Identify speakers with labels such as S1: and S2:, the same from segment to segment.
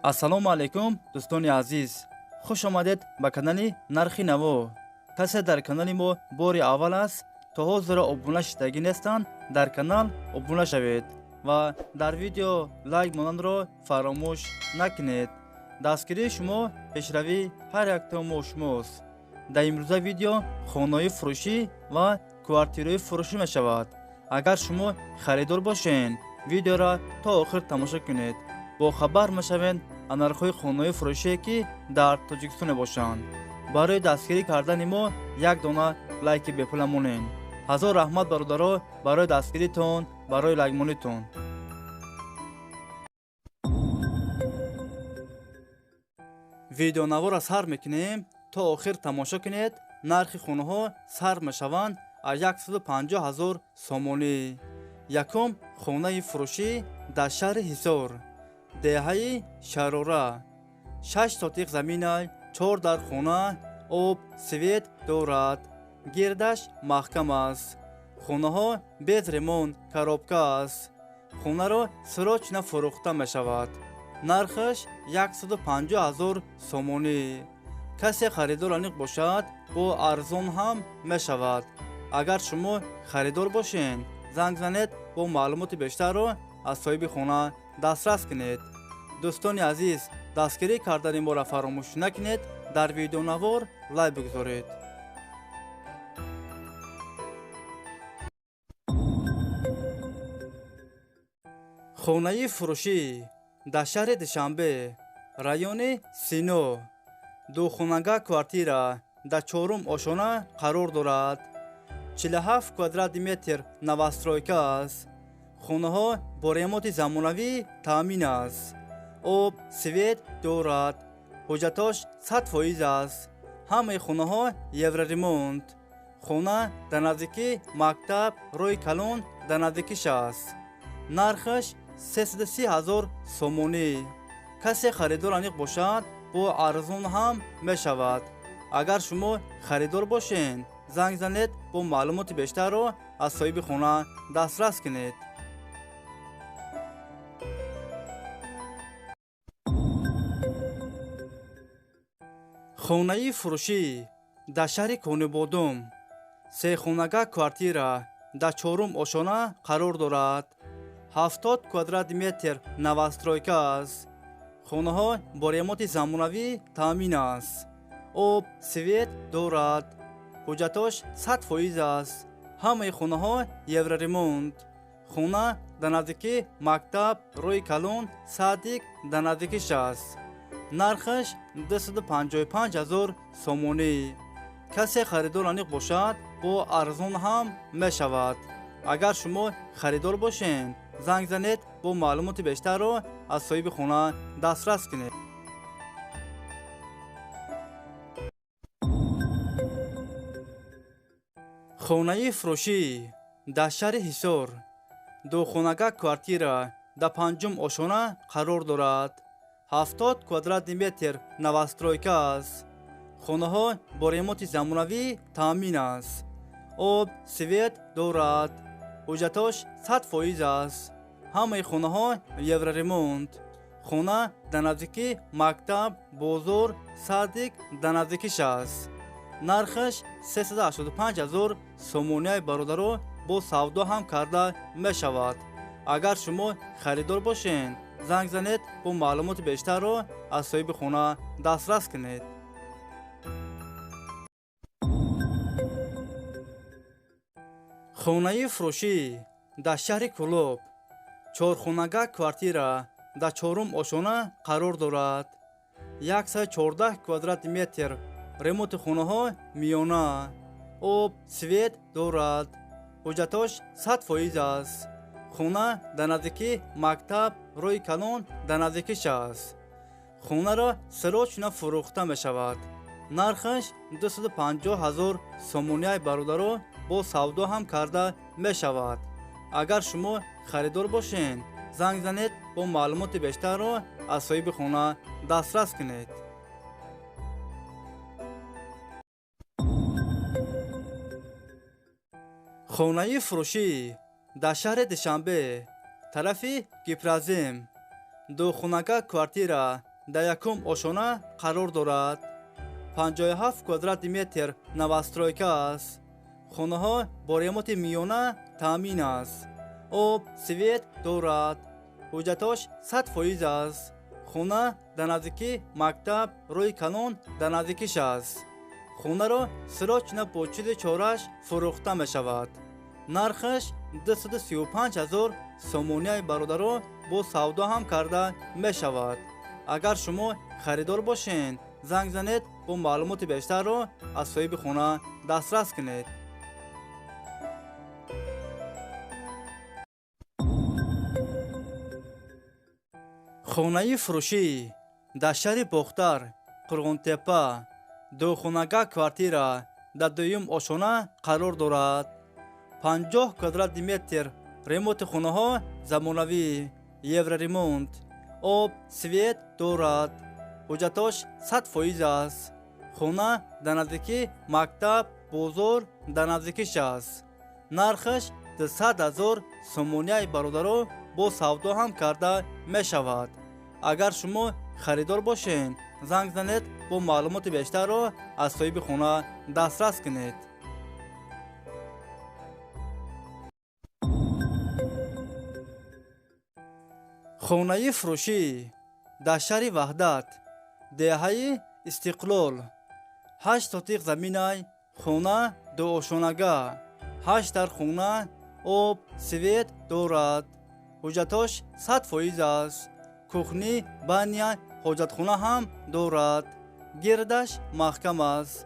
S1: Ассалому алайкум, дӯстони азиз, хуш омадед ба канали Нархи Наво. Касе дар канали мо бори аввал аст, то ҳозира обуна шидагӣ нестанд, дар канал обуна шавед ва дар видео лайк монанро фаромӯш накунед. Дастгирии шумо пешравии ҳар яктаи мо шумост. Дар имрӯза видео хонаҳои фурӯшӣ ва квартираҳои фурӯшӣ мешавад. Агар шумо харидор бошед, видеоро то охир тамошо кунед, бохабар мешавед аз нархҳои хонаҳои фурӯшие, ки дар Тоҷикистон мебошанд. Барои дастгирӣ кардани мо як дона лайки бепула монед. Ҳазор раҳмат, бародаро, барои дастгиритон, барои лайкмонитон. Видеонаворро сар мекунем, то охир тамошо кунед. Нархи хонаҳо сар мешаванд аз 150 ҳазор сомонӣ. Якум хонаи фурӯшӣ дар шаҳри Ҳисор, деҳаи Шарора, 6 сотиқ заминай, чор дар хона, об, свет дорад, гирдаш маҳкам аст. Хонаҳо без ремонт, коробка аст. Хонаро срочно фурӯхта мешавад. Нархаш 150 ҳазор сомонӣ. Касе харидор аниқ бошад, бо арзон ҳам мешавад. Агар шумо харидор бошед, занг занед, бо маълумоти бештарро аз соҳиби хона дастрас кунед. Дӯстони азиз, дастгирӣ кардани моро фаромӯш накунед, дар видеонавор лайк бигузоред. Хонаи фурӯшӣ дар шаҳри Душанбе, райони Сино, духонага квартира дар чорум ошона қарор дорад. 47 квадрати метр, новостройка аст. Хонаҳо бо ремонти замонавӣ таъмин аст, об, свет дорад, ҳуҷҷатош 100% аст. Ҳамаи хонаҳо евроремонт. Хона дар наздикии мактаб, роҳи калон дар наздикиш аст. Нархаш 330 ҳазор сомонӣ. Касе харидор аниқ бошад, бо арзон ҳам мешавад. Агар шумо харидор бошед, занг занед, бо маълумоти бештарро аз соҳиби хона дастрас кунед. Хонаи фурӯшӣ дар шаҳри Конибодом, сехонага квартира дар чорум ошона қарор дорад. 70 квадрати метр, новостройка аст. Хонаҳо бо ремонти замонавӣ таъмин аст, об, свет дорад, ҳуҷҷатош 100% аст. Ҳамаи хонаҳо евроремонт. Хона дар наздикии мактаб, роҳи калон, садик дар наздикиш аст. Нархаш 255 ҳазор сомонӣ. Касе харидор аниқ бошад, бо арзон ҳам мешавад. Агар шумо харидор бошед, занг занед, бо маълумоти бештарро аз соҳиби хона дастрас кунед. Хонаи фурӯшӣ дар шаҳри Ҳисор, духонага квартира дар панҷум ошона қарор дорад. 70 квадрати метр, новостройка аст. Хонаҳо бо ремонти замонавӣ таъмин аст, об, свет дорад, ҳуҷҷатош 100% аст. Ҳамаи хонаҳо евроремонт. Хона дар наздикии мактаб, бозор, садик дар наздикиш аст. Нархаш 385 ҳазор сомонияи, бародаро, бо савдо ҳам карда мешавад. Агар шумо харидор бошед, занг занед, бо маълумоти бештарро аз соҳиби хона дастрас кунед. Хонаи фурӯшӣ дар шаҳри Кӯлоб, чорхонага квартира дар чорум ошона қарор дорад. 114 квадрати метр, ремонти хонаҳо миёна, об, свет дорад, ҳуҷҷатош 100% аст. Хона дар наздикии мактаб, роҳи калон дар наздикиш аст. Хонаро срочно фурӯхта мешавад. Нархаш 250 ҳазор сомонияи, бародаро, бо савдо ҳам карда мешавад. Агар шумо харидор бошед, занг занед, бо маълумоти бештарро аз соҳиби хона дастрас кунед. Хонаи фурӯшӣ дар шаҳри Душанбе, тарафи Гипрозем, духонага квартира дар якум ошона қарор дорад. 57 квадрати метр новостройка аст. Хонаҳо бо ремонти миёна таъмин аст. Об, свет дорад. Ҳуҷҷатош 100% аст. Хона дар наздикии мактаб, рӯи канон дар наздикиш аст. Хонаро срочно бо чизи чораш фурӯхта мешавад. Нархаш 235 000 сомонияи бародаро бо савдо ҳам карда мешавад. Агар шумо харидор бошед, занг занед, бо маълумоти бештарро аз соҳиби хона дастрас кунед. Хонаи фурӯшӣ дар шаҳри Бохтар, Қурғонтепа, духонага квартира дар дуюм ошона қарор дорад. 50 квадрати метр ремонти хонаҳо замонавӣ, евроремонт, об, свет дорад. Ҳуҷҷатош 100% аст. Хона дар наздикии мактаб, бозор дар наздикиш аст. Нархаш 200 000 сомонияи бародаро бо савдо ҳам карда мешавад. Агар шумо харидор бошед, занг занед, бо маълумоти бештарро аз соҳиби хона дастрас кунед. Хонаи фурӯшӣ дар шаҳри Ваҳдат, деҳаи Истиқлол, 8 сотиқ заминай, хона дуошонага, 8 дар хона, об, свет дорад. Ҳуҷҷатош 100% аст. Кухни, баня, ҳоҷатхона ҳам дорад. Гирдаш маҳкам аст.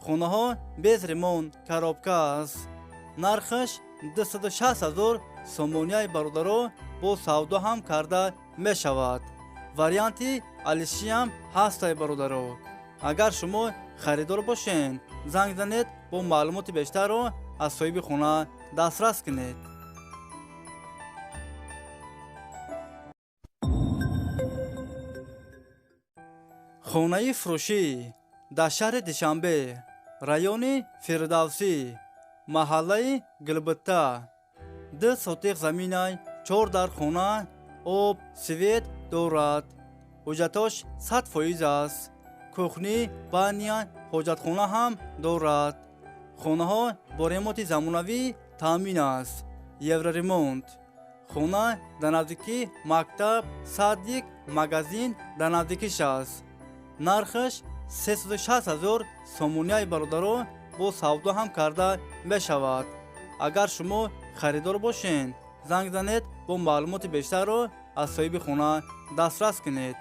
S1: Хонаҳо без ремонт, коробка аст. Нархаш 260 000 сомонияи бародаро бо савдо ҳам карда мешавад. Варианти алишиам ҳастай бародаро. Агар шумо харидор бошед, занг занед, бо маълумоти бештарро аз соҳиби хона дастрас кунед. Хонаи фурӯшӣ дар шаҳри Душанбе, райони Фирдавсӣ, маҳаллаи Гулбитта, 2 сотиқ заминай, 4 дар хона, об, свет дорад. Ҳуҷҷатош 100% аст. Кухни, баня, ҳоҷатхона ҳам дорад. Хонаҳо бо ремонти замонавӣ таъмин аст. Евроремонт. Хона дар наздикии мактаб, садик, магазин дар наздикиш аст. Нархаш 360 000 сомонияи бародаро бо савдо ҳам карда мешавад. Агар шумо харидор бошед, занг занед, бо маълумоти бештарро аз соҳиби хона дастрас кунед.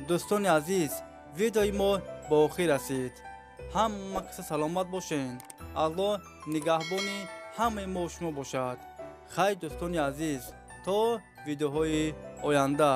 S1: Дӯстони азиз, видеои мо ба охир расид. Ҳама каса саломат бошед. Аллоҳ нигаҳбони ҳамаи мо шумо бошад. Хайр, дӯстони азиз, то видеоҳои оянда.